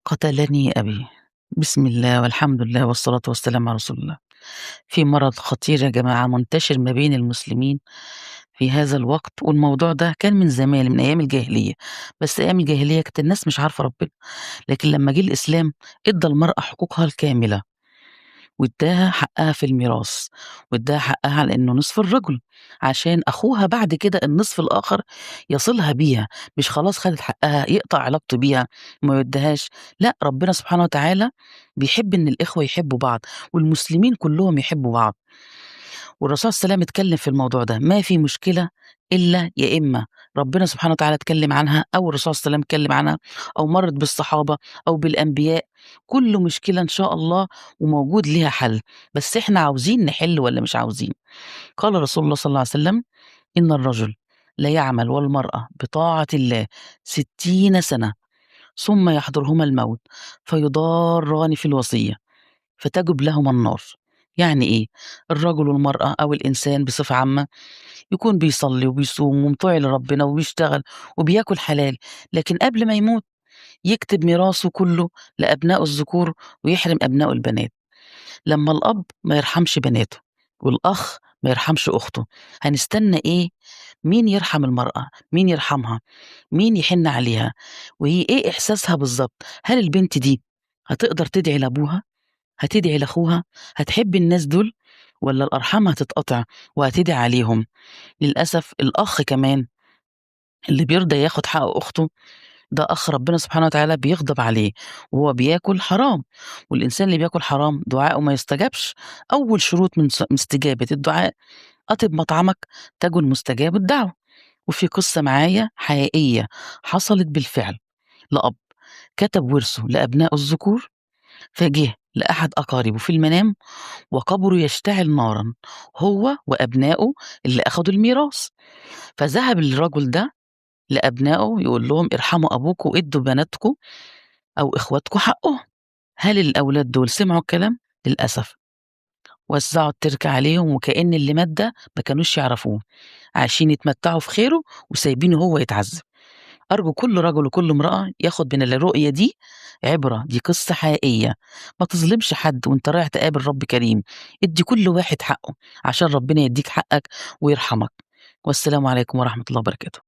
قتلني أبي. بسم الله والحمد لله والصلاة والسلام على رسول الله. في مرض خطير يا جماعة منتشر ما بين المسلمين في هذا الوقت، والموضوع ده كان من زمان من أيام الجاهلية، بس أيام الجاهلية كانت الناس مش عارفة ربنا، لكن لما جه الإسلام ادى المرأة حقوقها الكاملة، واداها حقها في الميراث، واداها حقها على إنه نصف الرجل، عشان أخوها بعد كده النصف الآخر يصلها بيها، مش خلاص خدت حقها يقطع علاقته بيها وما يديهاش، لا، ربنا سبحانه وتعالى بيحب إن الإخوة يحبوا بعض والمسلمين كلهم يحبوا بعض. والرسول صلى الله عليه وسلم اتكلم في الموضوع ده، ما في مشكلة إلا يا إما ربنا سبحانه وتعالى اتكلم عنها، أو الرسول صلى الله عليه وسلم اتكلم عنها، أو مرت بالصحابة أو بالأنبياء. كل مشكلة إن شاء الله وموجود ليها حل، بس إحنا عاوزين نحل ولا مش عاوزين؟ قال رسول الله صلى الله عليه وسلم: إن الرجل لا يعمل والمرأة بطاعة الله 60 سنة ثم يحضرهما الموت فيضاران في الوصية فتجب لهما النار. يعني إيه؟ الرجل والمرأة أو الإنسان بصفة عامة يكون بيصلي وبيصوم ومطيع لربنا وبيشتغل وبياكل حلال، لكن قبل ما يموت يكتب ميراثه كله لأبنائه الذكور ويحرم أبنائه البنات. لما الأب ما يرحمش بناته والأخ ما يرحمش أخته، هنستنى إيه؟ مين يرحم المرأة؟ مين يرحمها؟ مين يحن عليها؟ وهي إيه إحساسها بالظبط؟ هل البنت دي هتقدر تدعي لأبوها؟ هتدعي لأخوها؟ هتحب الناس دول؟ ولا الأرحام هتتقطع وهتدعي عليهم؟ للأسف الأخ كمان اللي بيرضى ياخد حق أخته ده أخ ربنا سبحانه وتعالى بيغضب عليه، وهو بياكل حرام، والإنسان اللي بياكل حرام دعائه ما يستجابش. أول شروط من استجابة الدعاء: أطب مطعمك تجن مستجاب الدعوة. وفي قصة معايا حقيقية حصلت بالفعل لأب كتب ورثه لأبنائه الذكور، فجه لأحد أقاربه في المنام وقبره يشتعل نارا هو وأبنائه اللي أخدوا الميراث. فذهب الرجل ده لأبنائه يقول لهم: ارحموا أبوكم وادوا بناتكم أو إخواتكم حقهم. هل الأولاد دول سمعوا الكلام؟ للأسف وزعوا التركة عليهم، وكأن اللي مات ده ما كانوش يعرفوه، عايشين يتمتعوا في خيره وسايبينه هو يتعذب. أرجو كل رجل وكل امرأة ياخد من الرؤية دي عبرة، دي قصة حقيقية. ما تظلمش حد وانت رايح تقابل رب كريم، ادي كل واحد حقه عشان ربنا يديك حقك ويرحمك. والسلام عليكم ورحمة الله وبركاته.